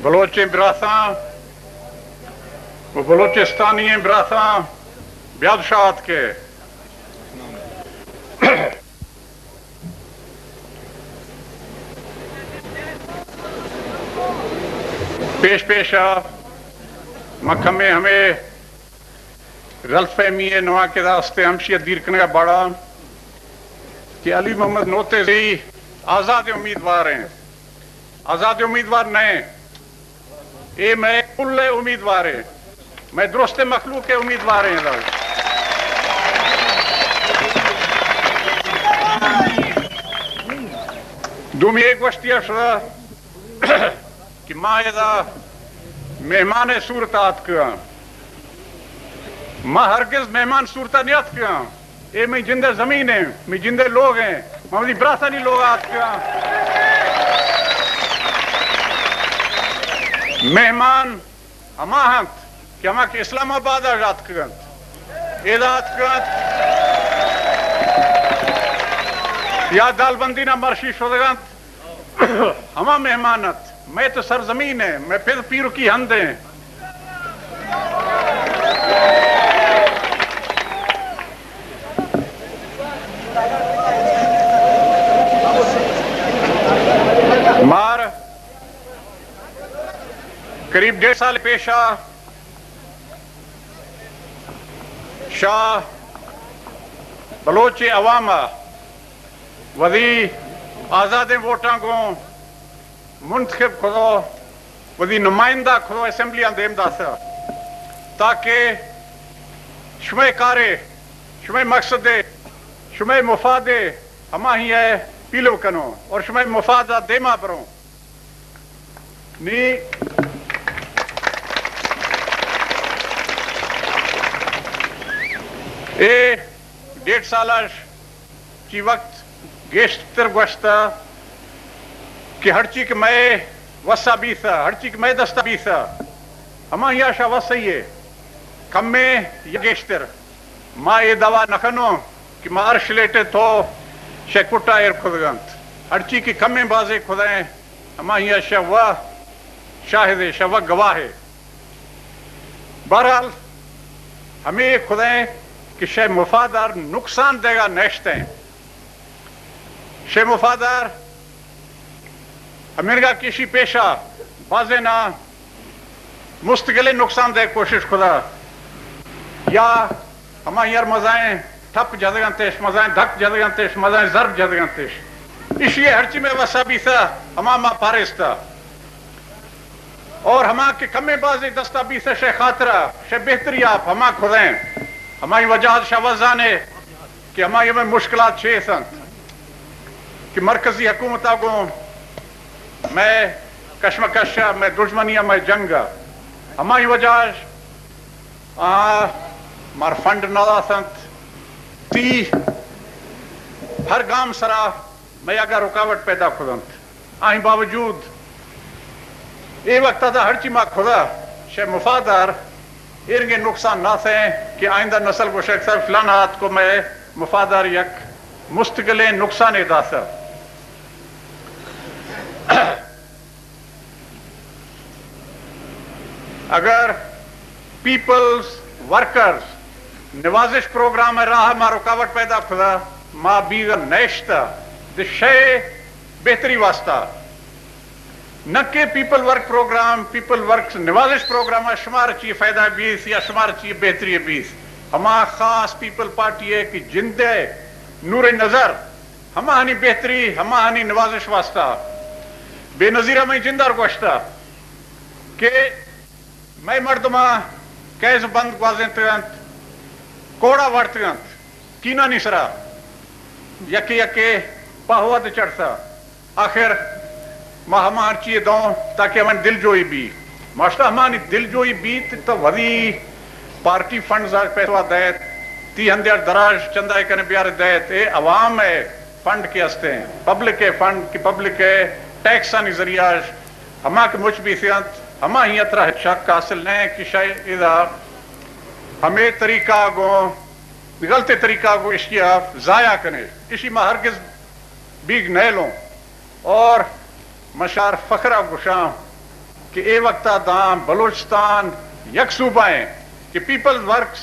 بلوچیں براتاں و بلوچستانی ئیں براتاں، بیاد شاد کہ پیش پیش ءَ من کمیں ہمے غلط فہمی ءِ نواں کہ داستے ہمشی ءَ دیر کنگ ءَ باڑا کہ علی محمد نوتیزئی آزاد امیدوار ایں۔ آزاد امیدوار نہ ایں۔ اے مئے کل ءِ امیدوار ایں۔ مئے درست مخلوق ءِ امیدوار ایں۔ دومی اے گوشتی ءَ شدا کہ ما ادا مہمان ءِ صورت ءَ آتکگاں۔ ما ہرگز مہمان صورت ءَ نیاتکگاں۔ اے منی جند ءِ زمین ایں، منی جند ءِ لوگ ایں۔ ما وتی براتانی لوگ ءَ آتکگاں۔ مہمان ہما انت کہ ہما کہ اسلام آباد ءَ آتکگ انت، ادا آتکگ انت یا دالبندین ءَ مرشی شدگ انت، ہما مہمان انت۔ مئے تو سرزمین ایں، مئے پت پیرکی ہند ایں۔ مار قریب ڈیڑھ سال پیشا شاہ بلوچ عوام ءَ وتی آزادیں ووٹاں گوں منتخب کھدو، وتی نمائندہ کھدو اسمبلی آں دیم داتہ تاکہ شمئے کارے، شمئے مقصدے، شمئے مفادے ہماہی ءَ پیلو کنوں اور شمئے مفاد ءَ دیما بروں۔ نی اے ڈیڑھ سال ءَ چی وقت گیشتر گوشتہ کہ ہرچی کہ مئے وسا بیتہ، ہرچی کہ مئے دستا بیتہ، ہماہی ءَ شہ وسئی ءَ کمیں یا گیشتر۔ ما اے دعویٰ نہ کنوں کہ ما ہر شلیٹے تو شہ کٹا ایر کھدگ انت۔ ہرچی کہ کمیں بازیں کھدیں، ہماہی ءَ شہ و شاہدے، شہ و گواہے۔ بہرحال، ہمے کھدیں کہ شہ مفادار نقصان دیگا نشتیں۔ شہ مفادار ہمینگا کشی پیشا بازینا مستقلیں نقصان دہ کوشش کھدا یا ہماہی ءَ مزائیں ٹپ جتگ انتش، مزائیں دھک جتگ انتش، مزائیں ضرب جتگ انتش۔ اشی ءَ ہرچی مئے وسا بیتہ، ہما ما پاریستہ۔ اور ہما کہ کمیں بازیں دستا بیتہ شہ خاطرا، شہ بہتری آپ ہما کھدیں۔ ہمائی وجہ شہ وزانے کہ ہمائی ہمیں مشکلات چیس انت کہ مرکزی حکومت ءَ گوں مئے کشمکش ءَ، مئے دژمنی ءَ، مئے جنگ ءَ، ہمائی وجہ ءَ آ مار فنڈ نہ دات انت۔ تی ہر گام سرا مئے اگاں رکاوٹ پیدا کت انت۔ آئی باوجود اے وقت ءَ ہرچی ما کھدا شہ مفادار ایرگیں نقصان نہ سیں کہ آئندہ نسل گوشگ سر فلانا آتکو مئے مفادار یک مستقلیں نقصانے داتہ۔ اگر پیپلز ورکرز نوازش پروگرام ءِ راہ ءَ ما رکاوٹ پیدا کھدا، ما بیگا نشتہ دے شے بہتری واسطہ۔ نہ کہ people work program, people work نوازش پروگرام ءَ شمار چی فائدہ بیت یا شمار چی بہتری بیت۔ ہما خاص پیپل پارٹی ءِ کہ جندے نور نظر ہماہانی بہتری، ہماہانی نوازش واسطہ بے نظیر ءَ مئے جندار گوشتہ کہ مئے مردماں قید بند گوازینتگ انت، کوڑا وارتگ انت، کینانی سرا یکے یکے پہ وت چڑھتہ۔ آخر ما ہما ہرچی دوں تاکہ ہمانی دلجوئی بی۔ ماشتا ہمانی دلجوئی بیت تو وتی پارٹی فنڈز ءَ پیسہ دئیت، تی ہندے دراج چندہ کنے بیار دئیت، اے عوام ءِ فنڈ کہ استیں، پبلک ءِ فنڈ کہ پبلک ءِ ٹیکسانی ذریعہ اش ہما کہ مچ بیثی انت، ہماہی ءَ ترا ہچ شک حاصل نہ کہ شہ ادا ہمے طریقہ گوں، غلطیں طریقہ گوں اشی ءَ ضائع کنے۔ اشی ما ہرگز بیگ نیلوں۔ اور من شار فخر ءَ گوشاں کہ اے وقت ءَ داں بلوچستان یک صوبہ ایں کہ پیپلز ورکس،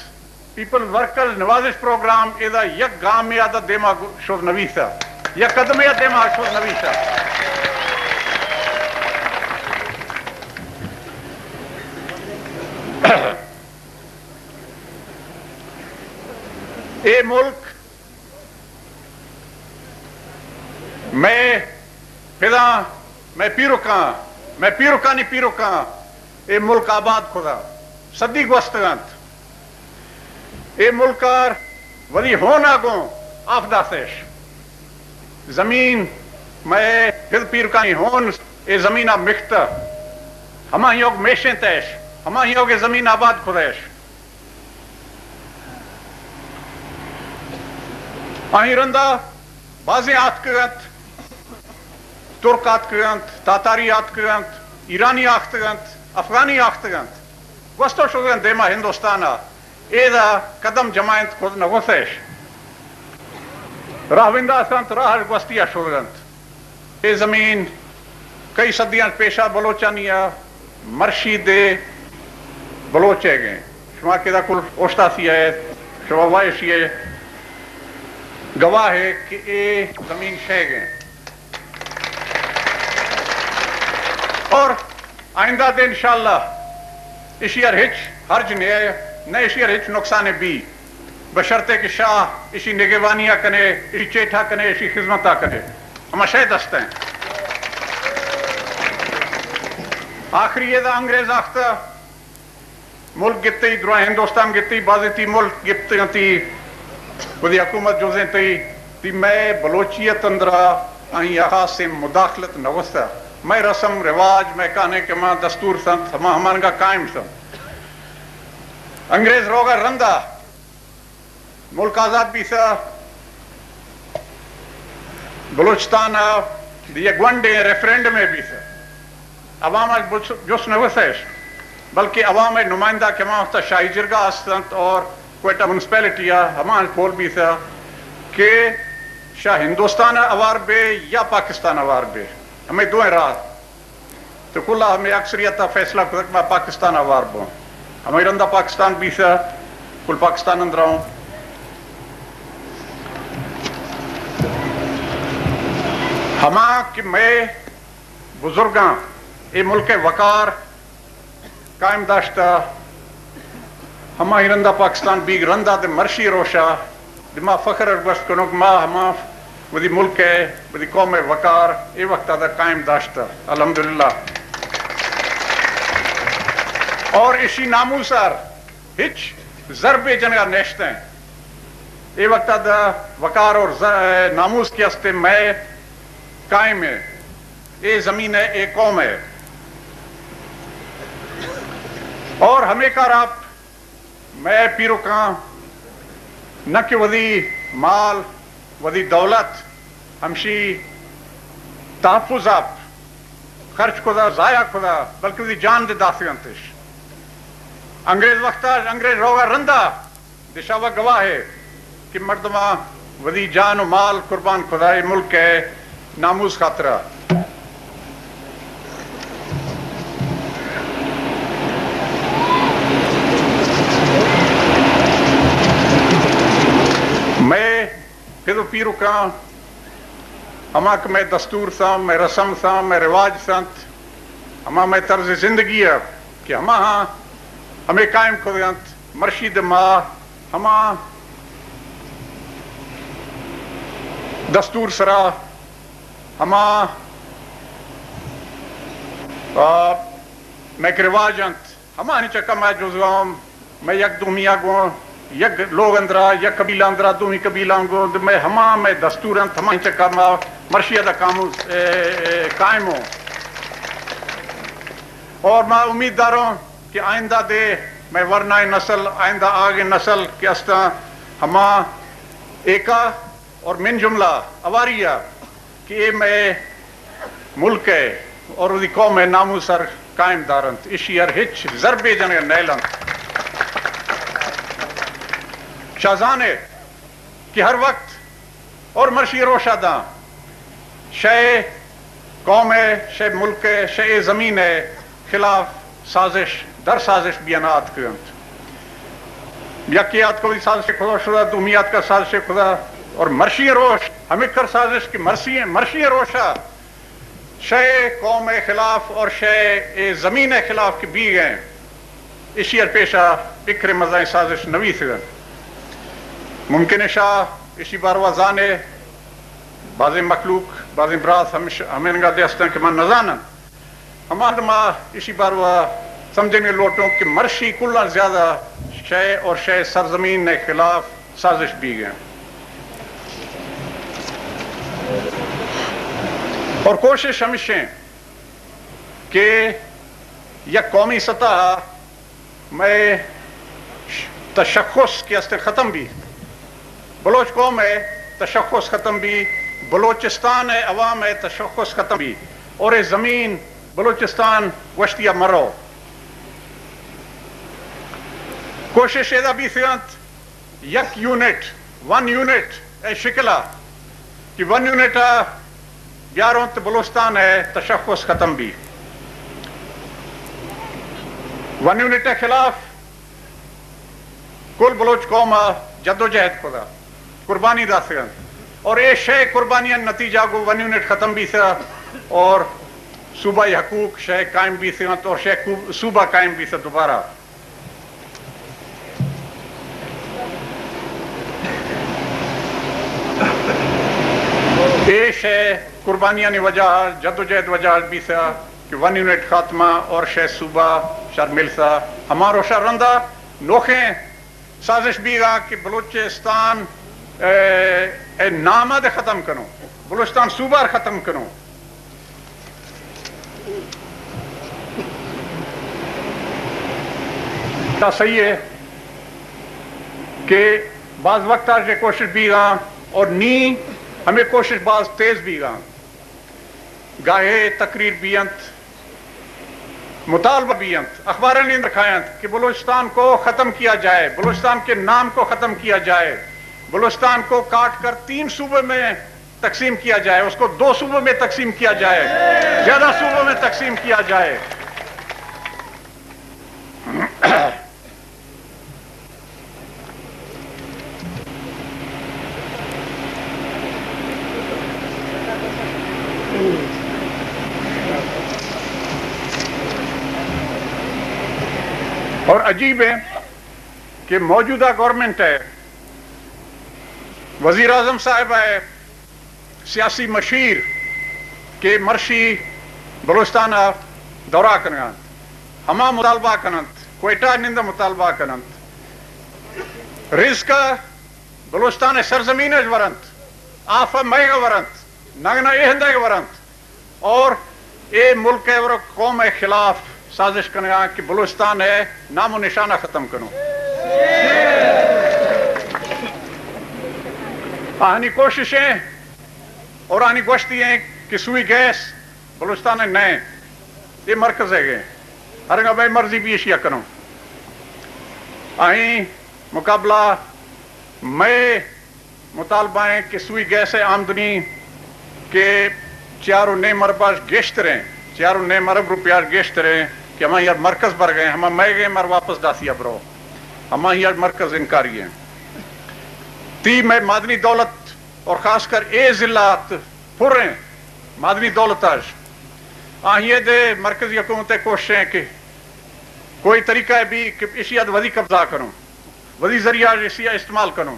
پیپلز ورکرز نوازش پروگرام ادا یک گامے ءَ داں دیما شد نویسا، یک قدمے ءَ دیما شد نویسا۔ اے ملک مئے پداں، مئے پیرکاں، مئے پیرکانی پیرکاں اے ملک آباد کتا، صدی گوستگ انت۔ اے ملک ءَ وتی ہون ءَ گوں آف داتش۔ زمین، مئے پد پیرکانی ہون اے زمین ءَ مکتہ، ہما ہیوک میشینتش، ہما ہیوک اے زمین آباد کتش۔ آئی رندا بازیں آتکگ انت، ترک آتکگ انت، تاتاری آتکگ انت، ایرانی آختگ انت، افغانی آختگ انت، گوستو شتگ انت دیما ہندوستان ءَ، ایدا قدم جمائنت کت نہ گوستش۔ راہ بنداز انت، راہ گوستی ءَ شتگ انت۔ اے زمین کئی صدیاں پیشا بلوچانی ءَ مرشی دے بلوچ ئیگ ایں۔ شما کہ ادا کل اوشتاسی ئے، شما وایشی ئے، گواہ ئے کہ اے زمین شئیگ ایں۔ اور آئندہ دے انشاءاللہ اشی ءَ ہچ حرج نہ ئے، نہ اشی ءَ ہچ نقصان بی۔ بشرطے کہ شاہ اشی نگہبانی ءَ کنے، اشی چیٹھا کنے، اشی خدمتا کنے، ہما شے دست ایں۔ آخری ادا انگریز آختہ ملک گپتئی، درائیں ہندوستان گپتئی، بازیں تی ملک گپتئی، وتی حکومت جوزینتئی، تی مئے بلوچیت اندرا آئی ءَ خاصیں مداخلت نہ گوستہ۔ مئے رسم رواج، مئے کہنیں کہ ما دستور سنت، ہما ہمانگا قائم سنت۔ انگریز روگا رندا ملک آزاد بیثہ، بلوچستان ءَ یک گونڈیں ریفرنڈمے بیثہ۔ عوام ءَ جست نہ گوستش، بلکہ عوام ءِ نمائندہ کہ ہما وخت ءَ شاہی جرگہ است انت اور کوئٹہ میونسپلٹی ءَ ہما پول بیثہ کہ شاہ ہندوستان ءَ اوار بے یا پاکستان ءَ اوار بے، ہمے دوئیں راہ۔ تو کل ءَ ہمے اکثریت ءَ فیصلہ کتگ ما پاکستان ءَ اوار بوں۔ ہمے رندا پاکستان بیثہ، کل پاکستان اندرا اوں۔ ہما کہ مئے بزرگاں اے ملک ءِ وقار قائم داشتہ، ہمائی رندا پاکستان بیگ رندا دے مرشی روشا دے ما فخر ارگوست کنوک ما ہما وتی ملک ءِ، وتی قوم ءِ وقار اے وقت ءَ قائم داشتہ، الحمدللہ۔ اور اشی ناموس ءَ ہچ ضربے جنگا نشتیں۔ اے وقت ءَ وقار اور ز-، ناموس کہ است مئے قائم ہے، اے زمین ہے، اے قوم ہے۔ اور ہمے کار آپ مئے پیرکاں نہ کہ وتی مال، وتی دولت، ہمشی تحفظ آپ خرچ کتا، ضائع کتا، بلکہ وتی جان دے داتگنتش۔ انگریز وقتا، انگریز روگا رندا دشاوا گواہ ہے کہ مردماں وتی جان و مال قربان کتا اے ملک ءِ ناموس خاطرا۔ مئے پد و پیرکاں ہما کہ مئے دستور ساں، مئے رسم ساں، مئے رواج سنت، ہما مئے طرز زندگی ءَ کہ ہما ہاں ہمے قائم کتگ انت، مرشی دے ما ہما دستور سرا، ہما، آ، مئے کہ رواج انت، ہماہانی چکا ما جزو ہم، مئے یک دومی ءَ گوں، یک لوگ اندرا، یک قبیلہ اندرا، دومی قبیلہ گوں، مئے ہما مئے دستور انت، ہماہانی چکا ما مرشی ءَ دا کامو، اے، اے، قائم ہوں۔ اور ما امید داروں کہ آئندہ دے مئے ورنائیں نسل، آئندہ آگے نسل کہ استاں، ہما ایکا اور من جملہ اواری ءَ کہ اے مئے ملک ءِ اور وتی قوم ءِ ناموس ءَ قائم دارنت، ایشی ءَ ہچ ضربے جنگ نیلنت۔ شاہ زان ءَ کہ ہر وقت اور مرشی روشا داں شے قوم ءِ، شے ملک ءِ، شے اے زمین ءِ خلاف سازش، در سازش بیانا آتکگ انت۔ یکے آتکا وتی سازش کدا شدا، دومی آتکا سازش کدا، اور مرشی روش ہمے کر سازش کہ مرشی، مرشی روشا شے قوم ء خلاف اور شے اے زمین ء خلاف کہ بیگ ء، ایشی ء پیشا بکر مزائیں سازش نویسگ انت۔ ممکن ہے شاہ ایشی باروا زانے، بازیں مخلوق، بازیں براس ہمش-، ہمینگا دے ہستن کہ من نزانن۔ ہما ما ایشی باروا سمجھنے لوٹوں کہ مرشی کلاں زیادہ شے اور شے سرزمین ء خلاف سازش بیگ ء۔ اور کوشش ہمیش ہیں کہ یک قومی سطح ء مئے تشخص کہ است ختم بی، بلوچ قوم ء تشخص ختم بی، بلوچستان ء عوام ء تشخص ختم بی، اور اے زمین بلوچستان گوشتی ء مرو۔ کوشش ادا بیثنت یک یونٹ، ون یونٹ ء شکل ء کہ ون یونٹ ء بیاروں تو بلوچستان ء تشخص ختم بی۔ ون یونٹ ء خلاف کل بلوچ قوم ء جدوجہد کتا، قربانی داتگ انت، اور اے شے قربانی نتیجہ گو ون یونٹ ختم بیثہ اور صوبائی حقوق شے قائم بیثہ انت اور شے کو-، صوبہ قائم بیثہ دوبارہ۔ اے شے قربانیانی وجہ، جدوجہد وجہ بیثہ کہ ون یونٹ خاتمہ اور شے صوبہ شر ملثہ۔ ہما روشا رندا نوخیں سازش بیگا کہ بلوچستان، اے، اے نام ء ختم کنوں، بلوچستان صوبہ ختم کنوں۔ تا صحیح ہے کہ بعض وقت آج یہ کوشش بیگا اور نی ہمیں کوشش بعض تیز بیگا۔ گاہے تقریر بینت، مطالبہ بینت، اخبارانی اندر کاینت کہ بلوچستان کو ختم کیا جائے، بلوچستان کے نام کو ختم کیا جائے، بلوچستان کو کاٹ کر تین صوبے میں تقسیم کیا جائے، اس کو دو صوبوں میں تقسیم کیا جائے، زیادہ صوبوں میں تقسیم کیا جائے۔ اور عجیب ہے کہ موجودہ گورنمنٹ ہے، وزیر اعظم صاحب ہے، سیاسی مشیر کہ مرشی بلوچستان ء دورہ کنگ ء انت، ہما مطالبہ کن انت، کوئٹہ ء نند ء مطالبہ کن انت۔ رزق ء بلوچستان ء سرزمین اش ورنت، آف ء مئیگ ء ورنت، نگن ء اے ہندگ ء ورنت اور اے ملک ء اور قوم ء خلاف سازش کنگ ء کہ بلوچستان ء نام و نشانہ ختم کنوں۔ آہانی کوششیں اور آہانی گوشتی ہیں کہ سوئی گیس بلوچستان ء نئے، یہ مرکز ہے گئے، ہر انگا بے مرضی بھی اشیا کنوں۔ آہیں مقابلہ مئے مطالبہ ہیں کہ سوئی گیس ء آمدنی کہ چار و نیم ارب اش گیشتر ہیں، چار و نیم ارب روپیہ اش گیشتر ہیں کہ ہما یار مرکز بر گئے، ہما مئے گئے مر واپس داسی ابرو، ہما یار مرکز انکاری ہیں۔ تی مئے معدنی دولت اور خاص کر اے ضلعات پر ہیں معدنی دولت اش۔ آہیے دے مرکزی حکومت کوشش ہیں کہ کوئی طریقہ بھی کہ اشی اد وزی قبضہ کروں، وزی ذریعہ اشی استعمال کروں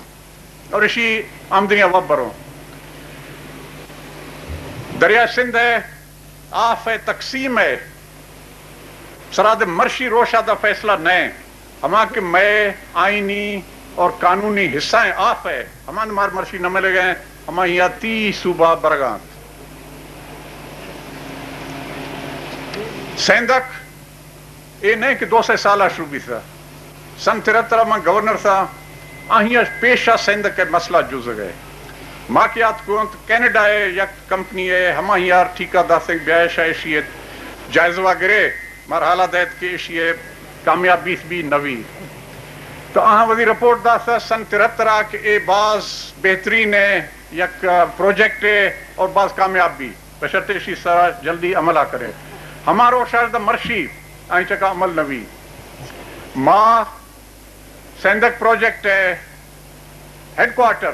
اور اشی آمدنی وب بروں۔ دریائے سندھ ہے، آف ہے، تقسیم ہے، سرحد مرشی روشا دا فیصلہ نئے، ہما کہ مئے آئینی اور قانونی حصہ ہیں، آف ہے، ہما مار مرشی نہ ملے گئے، ہما یہاں تی صوبہ برگانت۔ سیندک اے نئے کہ دو سئے سال ء شروع بیثہ۔ سن ترہتر ء من گورنر تھا، آہی ء پیش ء سندھ ء مسئلہ جزگ ء۔ ما کہ آتکو انت کینیڈا ء یک کمپنی ء ہماہی ء ٹھیکہ داتیں بیائے شہ اشی ء جائزہ وا گرے، مار حالا دئیت کہ اشی ء کامیاب بیت بی نوی۔ تو آہاں وتی رپورٹ داتہ سن ترہتر ء کہ اے باز بہترین ء یک پروجیکٹ ء اور باز کامیاب بی۔ بشرطے اشی سرا جلدی عمل ء کرے۔ ہما روشا دا مرشی آئی چکا عمل نہ بی۔ ما سیندک پروجیکٹ ہے، ہیڈ کوارٹر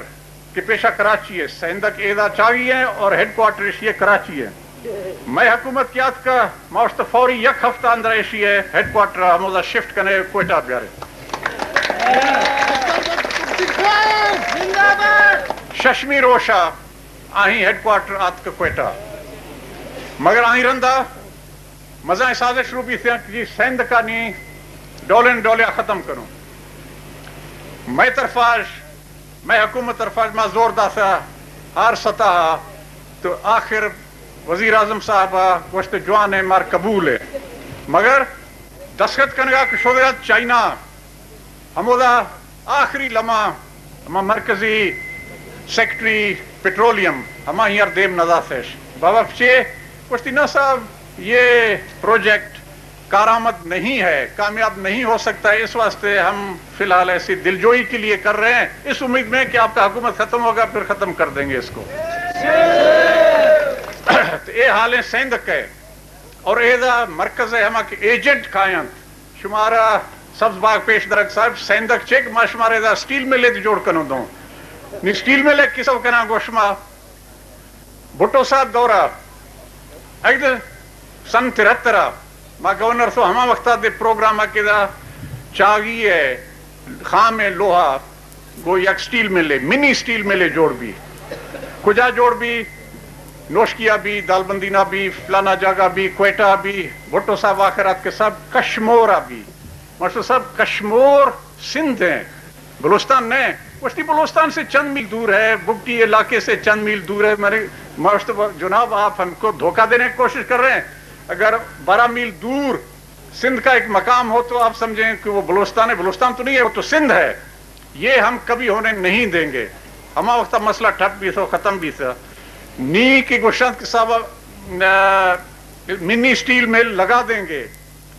کہ پیشہ کراچی ہے، سیندک ایدا چاگی ہے اور ہیڈ کوارٹر ایشی ہے کراچی ہے۔ مئے حکومت کہ آتکا، ما اشتہ فوری یک ہفتہ اندر ایشی ہے ہیڈ کوارٹر ہمودا شفٹ کنے کوئٹہ بیارے۔ ششمی روشا آہی ہیڈ کوارٹر آتک کوئٹہ، مگر آہی رندا مزائیں سازش رو بیتیاں کہ جی سندھ کا نی ڈولن ڈولیا ختم کنوں۔ مئے طرفاش، مئے حکومت طرفاش ما زور داسا ہر سطح، تو آخر وزیر اعظم صاحب گوشت جوان ہے، مار قبول ہے، مگر دستخط کنگا کہ شدگا چائنا۔ ہمودا آخری لمحہ ہما مرکزی سیکرٹری پٹرولیم ہما ہیار دیم نہ داتش۔ بابا پچے؟ گوشتی، نہ صاحب، یہ پروجیکٹ کارآمد نہیں ہے، کامیاب نہیں ہو سکتا ہے، اس واسطے ہم فی الحال ایسی دلجوئی کے لیے کر رہے ہیں، اس امید میں کہ آپ کا حکومت ختم ہوگا، پھر ختم کر دیں گے اس کو۔ تو اے حالیں سیندک ہے اور ایدا مرکز ہے ہما کہ ایجنٹ کاینت۔ شمارا سبز باغ پیش درک صاحب، سیندک چک، ما شمارا ادا سٹیل مل ات جوڑ کنوں دوں۔ نی سٹیل مل کسو کناں گوشما۔ بھٹو صاحب دورا، اگد سن ترہترا، ما گورنر سو ہما وقتا دے پروگرام کہ دا چاگی ہے، خام ہے لوہا، گو یک سٹیل ملے، منی سٹیل ملے جوڑ بی۔ کجا جوڑ بی؟ نوشکیا بی، دالبندینا بی، فلانا جاگہ بی، کوئٹہ بی۔ بھٹو صاحب آخر آتک صاحب کشمورا بی۔ ماشٹر صاحب، کشمور سندھ ہیں، بلوچستان نہیں۔ گوشتی بلوچستان سے چند میل دور ہے، بگٹی علاقے سے چند میل دور ہے۔ میرے ماشٹر جناب، آپ ہم کو دھوکہ دینے کی کوشش کر رہے ہیں۔ اگر بارہ میل دور سندھ کا ایک مقام ہو تو آپ سمجھیں کہ وہ بلوچستان ہے۔ بلوچستان تو نہیں ہے، وہ تو سندھ ہے۔ یہ ہم کبھی ہونے نہیں دیں گے۔ ہما وقت مسئلہ ٹھپ بی سو، ختم بی سو۔ نی کہ گوشنت کہ صاحب، آ، منی سٹیل مل لگا دیں گے۔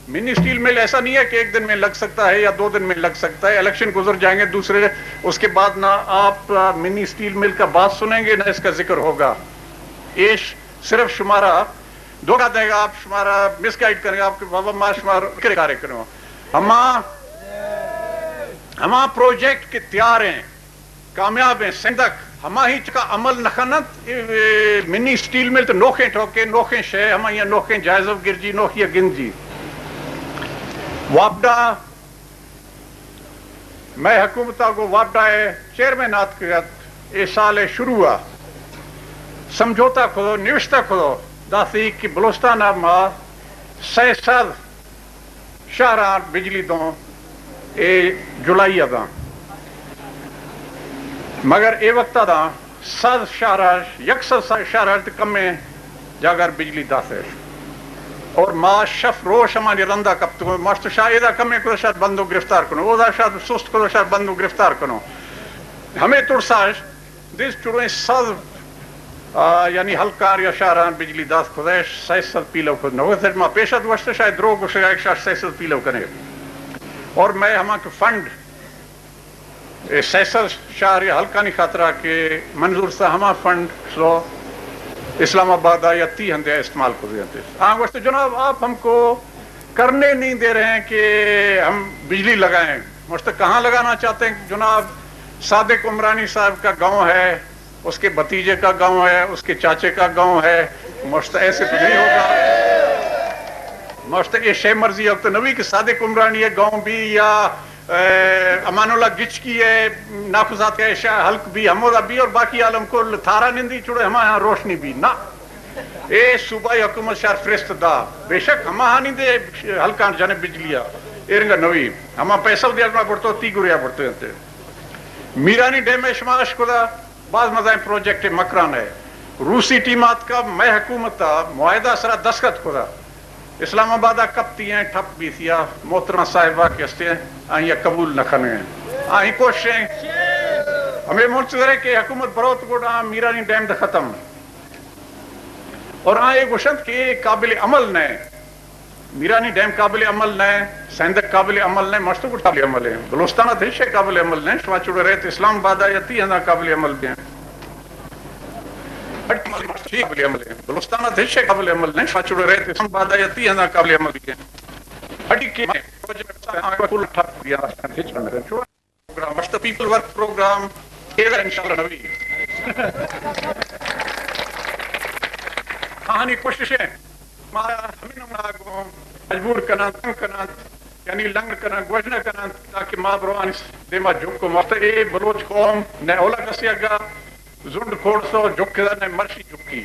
منی سٹیل مل ایسا نہیں ہے کہ ایک دن میں لگ سکتا ہے یا دو دن میں لگ سکتا ہے۔ الیکشن گزر جائیں گے دوسرے، اس کے بعد نہ آپ، آ، منی سٹیل مل کا بات سنیں گے، نہ اس کا ذکر ہوگا۔ ایش صرف شمارا دھوکہ دے گا، آپ شمارا مس گائیڈ کرے گا، آپ کے بابا ما شمار فکر کارے کرو۔ ہما، ہما پروجیکٹ کہ تیار ہیں، کامیاب ہیں، سندک، ہما ہیچ کا عمل نہ کنت، اے، اے، منی سٹیل مل تو نوخیں ٹوکے، نوخیں شے، ہما یا نوخیں جائزہ گرجی، نوخی گنجی۔ واپڈا مئے حکومت ء گوں واپڈا ء چیئرمین آتکگ ات، اے سال ء شروع ء سمجھوتہ کتو، نوشتہ کتو، داسی کہ بلوچستان ء ما سئے سد شہراں بجلی دوں، اے جولائی ء داں، مگر اے وقت ء داں سد شہراں، یک سد شہراں تو کمیں جاگہر بجلی داتش۔ اور ما شف روش ہمانی رندا کپتگوں، ماشتو شاہ ایدا کمیں کدو شاہ بندو گرفتار کنو، اودا شاہ سست کدو شاہ بندو گرفتار کنو۔ ہمیں ترساش دیس چڑویں سد، آ، یعنی ہلکار یا شہراں بجلی دات کدش، سئے سد پیلو کد نہ ہوتش۔ ما پیشت گوشت شاہ دروگ گوشگا ایک شاہ سئے سد پیلو کنے۔ اور میں ہما کہ فنڈ اے سئے سد شہر یا ہلکانی خاطرا کہ منظور سا ہما فنڈ سو اسلام آباد آ یا تی ہندے استعمال کو دیتے۔ آ گوشت جناب، آپ ہم کو کرنے نہیں دے رہے ہیں کہ ہم بجلی لگائیں۔ مشت کہاں لگانا چاہتے ہیں؟ جناب، صادق عمرانی صاحب کا گاؤں ہے، اس کے بھتیجے کا گاؤں ہے، اس کے چاچے کا گاؤں ہے۔ مشت ایسے تو نہیں ہوگا۔ مشت اے شے مرضی اب تو نوی کہ صادق عمرانی ہے گاؤں بھی یا اے، امان اللہ گچکی ء نافذات کا ایشا ہلک بی ہمودا بی اور باقی عالم کل تھارا نندی چڑے ہما یہاں روشنی بی نہ۔ اے صوبائی حکومت شہر فرست دا، بے شک ہما ہانی دے ہلکان جنے بجلیا ایرنگا نوی، ہما پیسہ دیا ما برتو تی گریا برتو انتے۔ میرانی ڈیم ء شما اش کدا باز مزائیں پروجیکٹ مکران ہے۔ روسی ٹیم آتکا مئے حکومت ء معاہدہ سرا دستخط کدا۔ اسلام آباد ء کپتی ہیں، ٹھپ بیتی ء محترمہ صاحبہ کہ ہستے ہیں، آئی ء قبول نہ کھنے ہیں۔ آئی کوششیں ہمیں منتظر ہے کہ حکومت بروت گوڈ آ میرانی ڈیم دے ختم۔ اور آ یہ گوشنت کہ یہ قابل عمل نہ ہے۔ میرانی ڈیم قابل عمل نہ ہے، سیندک قابل عمل نہ ہے، مشتو گوڈ قابل عمل ہے۔ بلوچستان ات ہچ قابل عمل نہ ہے، شما چوڑے رہت اسلام آباد آ یا تی ہندا قابل عمل بھی ہیں۔ بلوچستان ء ہچ قابل عمل نہیں، شما چوڑے رہت اسلام آباد ء یا تی ہندا قابل عمل بھی ہیں۔ ہڈی کے میں پروجیکٹ آنکھ کل ٹھپ کیا ہچ بند کریں۔ پروگرام، مشت پیپل ورک پروگرام، اے ویلا انشاءاللہ نوی۔ آہانی کوشش ہے، ما ہمیں نمنا گوں مجبور کناں، تنگ کناں، یعنی لنگ کناں، گوژنہ کناں، تاکہ ما بروان دیما جھکو۔ مفت اے بلوچ قوم نے اولا کسی اگا زنڈ کھوڑ سو جھکدا نے مرشی جھکی۔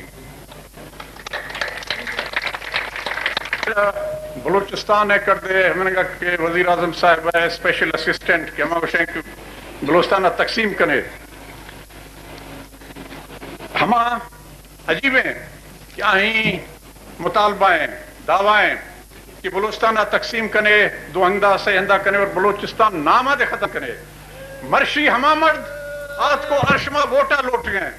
بلوچستان ء کردے ہمنگا کہ وزیر اعظم صاحب ء اسپیشل اسسٹنٹ کہ ہما گوشیں کہ بلوچستان ء تقسیم کنے، ہما عجیب ہیں کہ آہیں مطالبہ ہیں، دعویٰ ہیں کہ بلوچستان ء تقسیم کنے، دو ہندا، سے ہندا کنے اور بلوچستان نام ء دے ختم کنے۔ مرشی ہما مرد آتکو ارشما ووٹا لوٹ گئے۔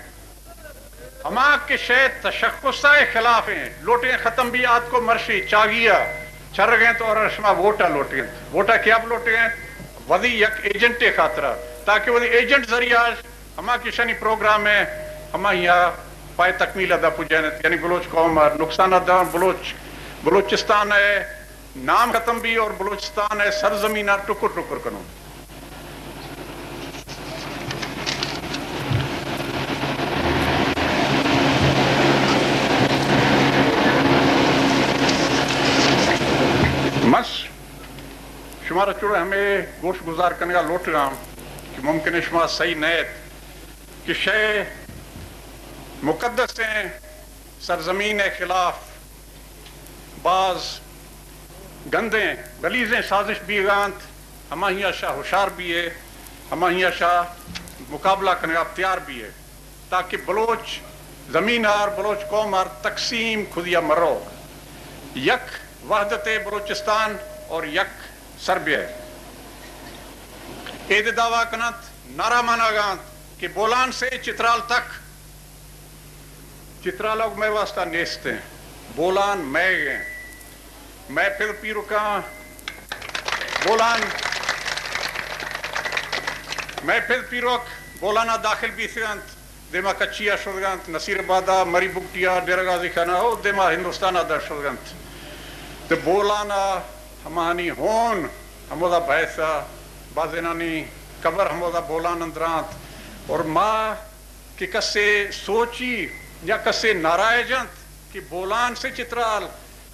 ہما کہ شے تشخص ء خلاف ہیں، لوٹیں ختم بھی آتکو مرشی چاگی ء چرگ انت اور ارشما ووٹ ء لوٹ انت۔ ووٹ ء کیا لوٹ انت؟ وزی یک ایجنٹ ء خاطر ء، تاکہ وزی ایجنٹ ذریعہ اش ہما کہ شنی پروگرام ہے، ہما یا پائے تکمیل ادا پجینت، یعنی بلوچ قوم ء نقصان ادا، بلوچ، بلوچستان ء نام ختم بھی اور بلوچستان ء سرزمین ء ٹکر ٹکر کنو۔ مس شمارا چوڑے ہمے گوش گزار کنگا لوٹگاں کہ ممکن ہے شما صحیح نیت کہ شے مقدسیں سرزمین ء خلاف باز گندیں، گلیزیں سازش بیگا انت، ہماہیا شا ہوشار بیئے، ہماہیا شا مقابلہ کنگا تیار بیئے، تاکہ بلوچ زمین آر، بلوچ قوم آر تقسیم خودیا مرو، یک وحدت بلوچستان اور یک سربیئے۔ اے دے دعویٰ کننت، نعرہ ماناگا انت کہ بولان سے چترال تک، چترال ء مئے واسطہ نیست ہیں، بولان مئے ہیں۔ مئے پت پیرکاں بولان، مئے پت پیرک بولانا داخل بیثگنت، دیما کچیا شدگنت، نصیر آبادا، مری بگٹیا، ڈیرہ غازی خانا، او دیما ہندوستانا در شدگنت۔ تو بولانا ہمانی ہون ہمودا بحثا، بازینانی قبر ہمودا بولان اندرانت۔ اور ما کہ کسے سوچی یا کسے نعرہ ء جنت کہ بولان سے چترال،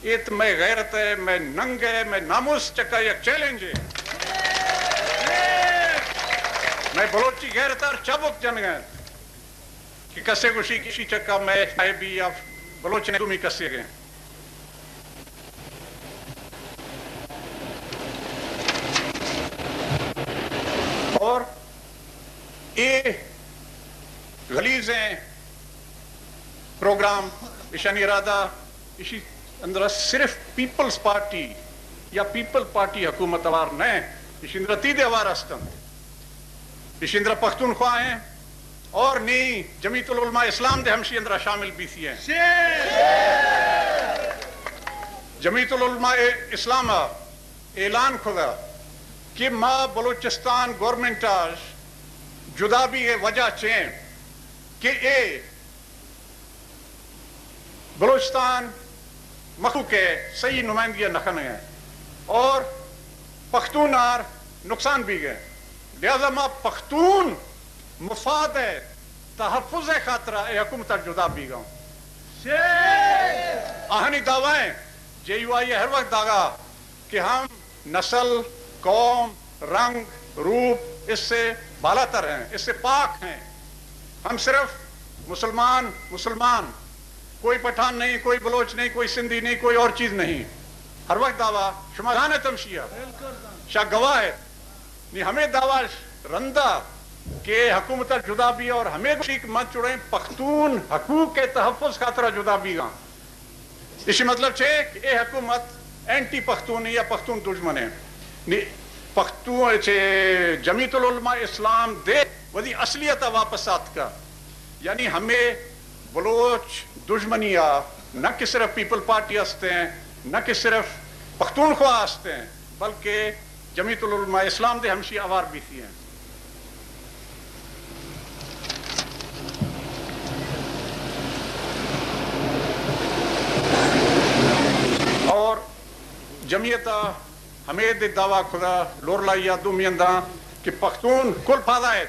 ایت مئے غیرت ء، مئے ننگ ء، مئے ناموس چکا یک چیلنج ء۔ مئے بلوچی غیرت ار چبک جنگ ء کہ کسے گوشی کہ اشی چکا مئے صاحبی یا بلوچ نے دومی کسے گئے۔ اور اے غلیظیں پروگرام، اشانی ارادہ، اشی اندر صرف پیپلز پارٹی یا پیپل پارٹی حکومت اوار نہ، اشی اندر تیدے اوار است انت۔ اشی اندر پختونخواہ ہیں اور نی جمعیت العلماء اسلام دے ہمشی اندر شامل بیثی ہیں۔ جمعیت العلماء اسلام اعلان کھدا کہ ما بلوچستان گورنمنٹ آش جدا بیگ ء وجہ چے کہ اے بلوچستان مخلوق ء صحیح نمائندگی نہ کنگ ء اور پختون آر نقصان بیگ ء، لہذا ما پختون مفاد ء تحفظ ء خاطر ء اے حکومت ء جدا بیگ ء۔ آہانی دعوی ء، جے یو آئی ء ہر وقت داغا کہ ہم نسل، قوم، رنگ، روپ اس سے بالاتر ہیں، اس سے پاک ہیں۔ ہم صرف مسلمان، مسلمان، کوئی پٹھان نہیں، کوئی بلوچ نہیں، کوئی سندھی نہیں، کوئی اور چیز نہیں۔ ہر وقت دعویٰ شما زانت ہمشی ء، شا گواہ ات۔ نی ہمے دعویٰ رندا کہ حکومت جدا بی اور ہمے گوشی کہ من چڑیں پختون حقوق کے تحفظ خاطرہ جدا بیگاں۔ اشی مطلب چے کہ اے حکومت اینٹی پختونی یا پختون دژمن ہے۔ نی پختون چے جمعیت العلماء اسلام دے وتی اصلیت ء واپس آتکا۔ یعنی ہمے بلوچ دژمنی ء نہ کہ صرف پیپل پارٹی است ہیں، نہ کہ صرف پختونخوا است ہیں، بلکہ جمعیت العلماء اسلام دے ہمشی آوار بیتی ہیں۔ اور جمعیت ء ہمے دے دعویٰ کھدا لورلائی ءَ دومی ہنداں کہ پختون کل پادا ایت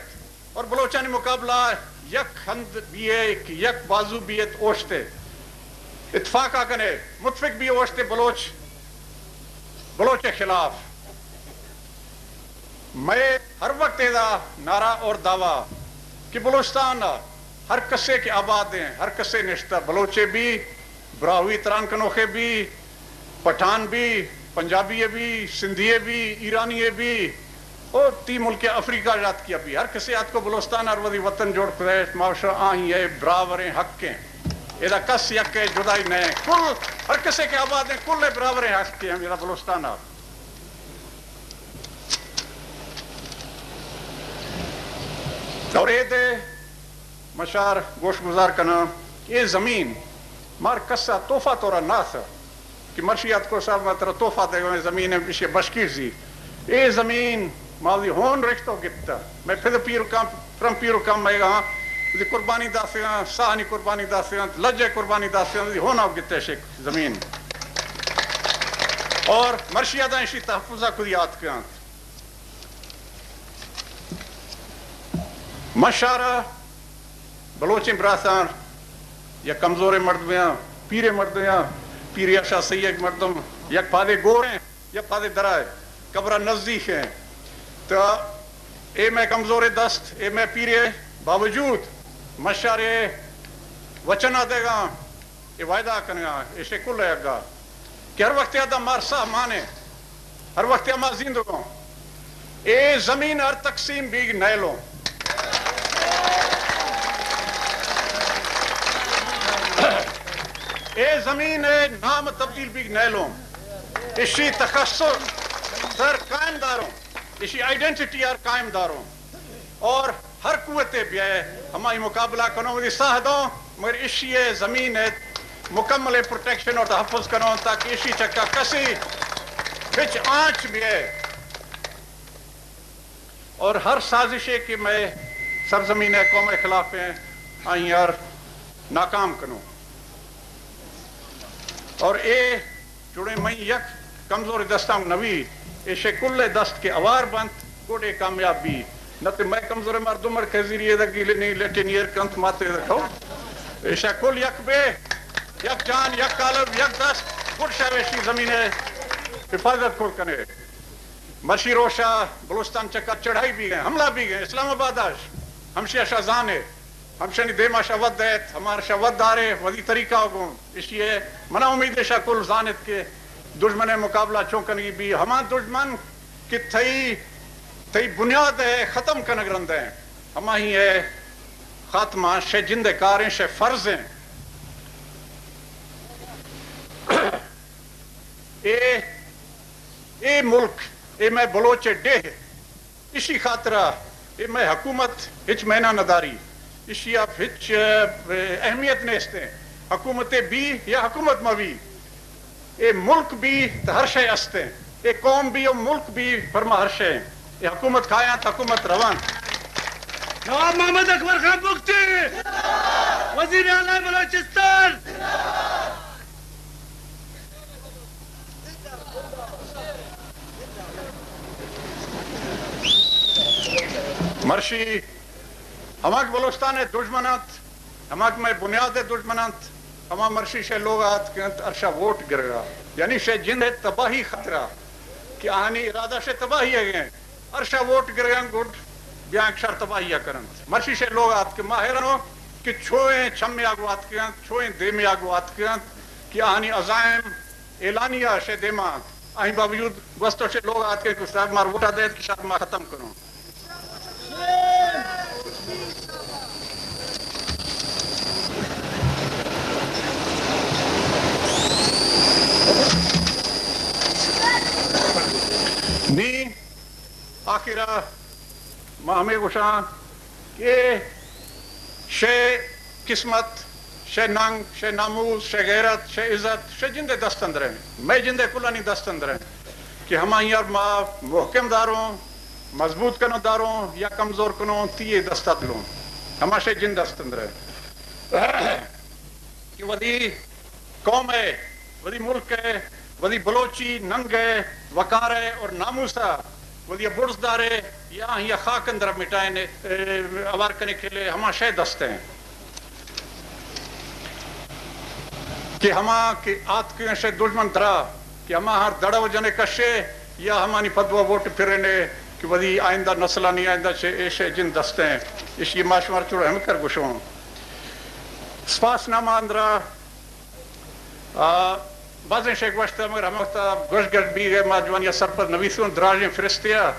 اور بلوچانی مقابلہ یک ہند بیئے کہ یک بازو بیت اوشتے۔ اتفاق ءَ کنے متفق بی اوشتے بلوچ، بلوچ ءِ خلاف۔ مئے ہر وقت ایدا نعرہ اور دعویٰ کہ بلوچستان ءَ ہر کسے کہ آباد ایں، ہر کسے نشتہ، بلوچے بی، براہوئی تران کنوخے بی، پٹھان بی، پنجابی بی، سندھی بی، ایرانی بی، او تی ملک افریقہ جات کیا بی، ہر کسے آتکو بلوچستان ءَ وتی وطن جوڑ کتہ، ما وشا آہی ءِ براوریں حق ایں۔ ایدا کس یک ءِ جدائی نہ ایں۔ کل، ہر کسے کہ آباد ایں، کل ءِ براوریں حق ایں ہم ایدا بلوچستان ءَ۔ اور اے دے مشار گوش گزار کناں، اے زمین مار کسا تحفہ طورا نہ تھا کہ مرشی آتکو صاحب ما ترا تحفہ دے گا، اے زمین ہے، اشی بشکیر زی۔ اے زمین ما وتی ہون رشتو گپتا۔ مئے پھد پیر کم، پرم پیر کم مئے گا، وتی قربانی داتگاں، ساہانی قربانی داتگاں، لجے قربانی داتگاں، وتی ہونا گپتا اشی زمین۔ اور مرشی آداں اشی تحفظہ کدی آتکاں۔ من شارا بلوچیں براتاں، یک کمزوریں مردمے آں، پیریں مردمے آں، پیرے آ شا سہی یک مردم، یک پادے گوریں، یک پادے درائے، قبرا نزدیک ایں۔ تو اے مئے کمزوریں دست، اے مئے پیرے باوجود من شارے وچنا دیگاں، اے وعدہ کنگا، ایشے کل ءِ اگا کہ ہر وقت ادا مار ساہ مانے، ہر وقت ما زندگوں، اے زمین ہر تقسیم بیگ نیلوں۔ اے زمین ءِ نام تبدیل بیگ نیلوں۔ اشی تخصص سر قائم داروں، اشی آئیڈینٹیٹی ہر قائم داروں۔ اور ہر قوتے بیائے ہمائی مقابلہ کنوں، وتی ساہ دوں، مگر اشی ءِ زمین ءِ مکمل پروٹیکشن اور تحفظ کنوں تاکہ اشی چکا کسی ہچ آنچ بیائے۔ اور ہر سازشے کہ مئے سرزمین ءِ قوم ءِ خلاف ایں، آئی ہر ناکام کنوں۔ اور اے جوڑیں مئی یک کمزور دستاں نوی، ایشے کل دست کہ اوار بنت، گڈ اے کامیاب بی۔ نہ تے مئے کمزور مردم مر کزیری ادا گیلے نہیں لیٹے نیر کنت ماتے ادا کھو۔ ایشا کل یک بے، یک جان، یک قالب، یک دست، گڈ شاویشی زمین ءِ حفاظت کل کنے۔ مرشی روشا بلوچستان چکا چڑھائی بی گئے، حملہ بی گئے، اسلام آباد آش، ہمشی اشا زانے۔ ہمشانی دیما شہ وت دئیت، ہما شہ وت دارے، وتی طریقہ گوں۔ اشی ء منا امید ء شہ کل زانت کہ دژمن ء مقابلہ چون کنگی بی۔ ہما دژمن کہ تئی، تئی بنیاد ء ختم کنگ رند ء، ہماہی ء خاتمہ شہ جند ء کاریں، شہ فرض ء۔ اے، اے ملک، اے مئے بلوچ ء ڈیہہ، اشی خاطرا اے مئے حکومت ہچ معنا نہ داری، اشی ء ہچ، ء، اہمیت نیست ایں۔ حکومت بی یا حکومت مہ بی، اے ملک بی تو ہر شے است ایں۔ اے قوم بی و ملک بی، پرما ہر شے ایں۔ اے حکومت کایاں تو حکومت روان۔ نواب محمد اکبر خان بگٹی، وزیر اعلی بلوچستان۔ مرشی ہماک بلوچستان ء دژمن انت، ہماک مئے بنیاد ء دژمن انت، ہما مرشی شہ لوگ ء آتک انت، ارشا ووٹ گرگا، یعنی شہ جند ء تباہی خاطرا کہ آہانی ارادہ شہ تباہی ء گئے، ارشا ووٹ گرگا گڈ بیانک شر تباہی ء کرنت۔ مرشی شہ لوگ ء آتک، ما حیران ہوں کہ چوئیں چمے آگو آتک انت، چوئیں دیمے آگو آتک انت کہ آہانی عزائم اعلانیہ شہ دیما انت۔ آہی باوجود گوستو شہ لوگ آتکیں کہ صاحب مار ووٹا دئیت کہ شر ما ختم کنوں۔ نی آخرا ما ہمے گوشاں کہ شے قسمت، شے ننگ، شے ناموس، شے غیرت، شے عزت، شے جندے دست اندر ایں، مئے جندے کلانی دست اندر ایں کہ ہماہی ار ما محکم داروں، مضبوط کنوں داروں یا کمزور کنوں، تی اے دستا دلوں، ہما شے جند دست اندر ایں کہ ودی قوم ء، ودی ملک ء وتی بلوچی ننگ ء، وقار ء اور ناموس ء وتی برز دارے یا آہی ء خاک اندر ء مٹائینے، ء، ہوار کنے کے لیے ہما شے دست ہیں۔ کہ ہما کہ آتکگیں شے دژمن درا کہ ہما ہر دڑ و جنے کشے یا ہمانی پدوا ووٹ پھرینے کہ وتی آئندہ نسلانی آئندہ چہ ایشے جند دستیں۔ اشی ما شمار چوڑ ہم کر گوشوں۔ سپاس نامہ اندرا، آ، بازیں شے گوشت مگر ہم وقت گوش گٹ بیگے ما جوانی سرپد نویسوں دراجیں فرستیا۔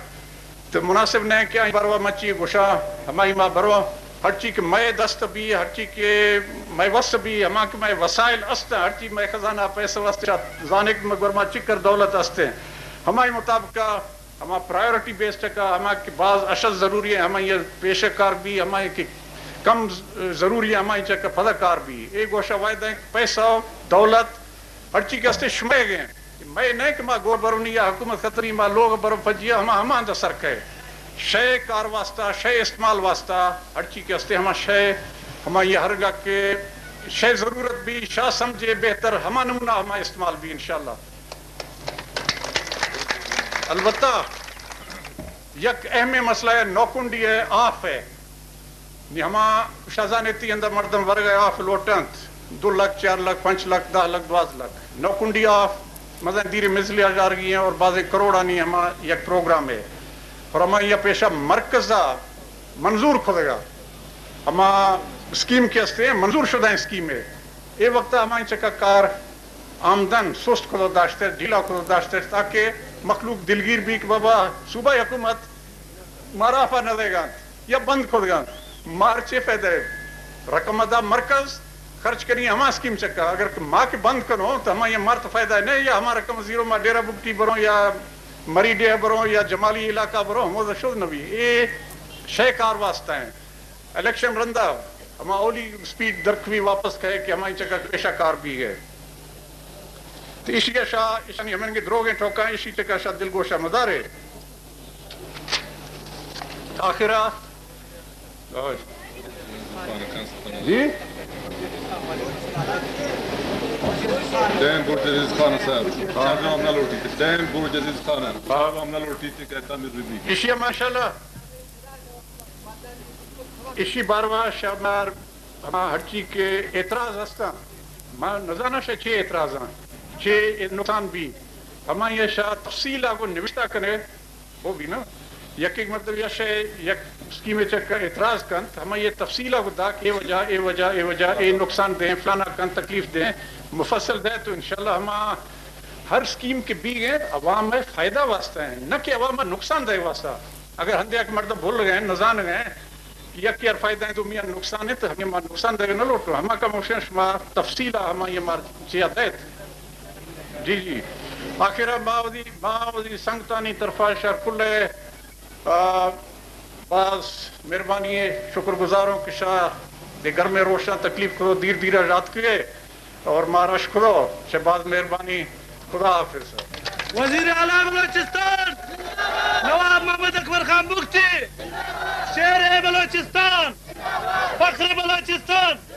تو مناسب نہ کہ آئی باروا من چی گوشاں، ہمائی ما برواں۔ ہرچی کہ مئے دست بی، ہرچی کہ مئے وس بی، ہما کہ مئے وسائل است، ہرچی مئے خزانہ پیسہ وست، زانے کہ مئے گورما چکر دولت است، ہمائی مطابق ہما پرائیورٹی بیس چکا، ہما کہ باز اشد ضروری ہیں، ہمائی پیش کار بی، ہمائی کہ کم ضروری ہیں، ہمائی چکا پدا کار بی۔ اے گوشہ وعدہ ہیں کہ پیسہ، دولت، ہرچی کہ استے شمئے گئے، مئے نہ کہ ما گور برونی یا حکومت خطری ما لوگ برو پجیا ہما ہما اندر سر کئے۔ شے کار واسطہ، شے استعمال واسطہ، ہرچی کہ استے ہما شے، ہما یہ ہرگا کہ شے ضرورت بی، شاہ سمجھے بہتر، ہما نمونہ ہما استعمال بی انشاءاللہ۔ البتہ یک اہم مسئلہ ہے، نوکنڈی ہے، آف ہے۔ نی ہما شازانیتی اندر مردم ورگ ء آف لوٹنت، دو لکھ، چار لکھ، پنچ لکھ، دہ لکھ، دوازدہ لکھ۔ نوکنڈی آف مزن دیر مثلی ہزارگی ہیں اور بازیں کروڑانی ہما یک پروگرام ہے۔ اور ہما یہ پیشہ مرکز ء منظور کھدگا ہما اسکیم کے استے ہیں، منظور شدہ اسکیم ہے۔ اے وقت ہمائی چکا کار آمدن سست کھدو داشتے، ڈھیلا کھدو داشتے، تاکہ مخلوق دلگیر بی کہ بابا صوبہ حکومت مارا آفا نہ دے گانت یا بند کھد گانت، مار چے فائدہ ہے؟ رقم ادا مرکز خرچ کنی ہما اسکیم چکا، اگر کہ ما کہ بند کنو تو ہما یہ مار تو فائدہ نہیں، یا ہما رقم زیرو ما ڈیرہ بگٹی برو یا مری ڈیہ برو یا جمالی علاقہ برو، ہمو شد نبی۔ اے شے کار واسطہ ہیں۔ الیکشن رندا ہما اولی سپیڈ درکوی واپس کھئے کہ ہمائی چکا پیشہ کار بی گئے۔ تو ایشی ء شاہ، ایشانی ہمنگے دروگیں ٹوکاں، ایشی چکا شاہ دلگوشہ مدارے۔ آخرا، جی؟ ٹائم برج عزیز خان صاحب، ہاں۔ جواب نہ لوٹی تھے۔ ٹائم برج عزیز خان ہے۔ ہاں۔ جواب نہ لوٹی تھے، کہتا میر بی بی۔ ایشی ء ماشاءاللہ، ایشی باروا شاہ مار ہما ہرچی کہ اعتراض ہستاں، ما نزاناں شہ چے اعتراضاں، چے نقصان بی، ہما یہ شہ تفصیل آگو نوشتہ کنے، وہ بھی نا، یک ایک مطلب یا شہ یک اسکیم چک اعتراض کنت، ہما یہ تفصیل آگو دا کہ اے وجہ، اے وجہ، اے وجہ، اے نقصان دیں، فلانا کن تکلیف دیں، مفصل دے تو انشاءاللہ ہما ہر اسکیم کے بی گئے عوام فائدہ واسطہ ہیں، نہ کہ عوام نقصان دے واسطہ۔ اگر ہندے یک مردم بھول گئے، نزان گئے، یک یار فائدہ ہیں، دومی یار نقصان ہے، تو ہمیں ما نقصان دے نہ لوٹو۔ ہما کا موشن شما تفصیل ہما یہ مار چیا دیت۔ جی، جی۔ آخر ما وزی، ما وزی سنگتانی طرفا شر کل، آ، باز مہربانی ہے، شکر گزاروں کہ شاہ دے گرمیں روشاں تکلیف کرو، دیر دیرا جات کے۔ اور مارا شکر، چہ باز مہربانی، خدا حافظ۔ وزیر اعلیٰ بلوچستان، نواب محمد اکبر خان بگٹی، شیر بلوچستان، فخر بلوچستان۔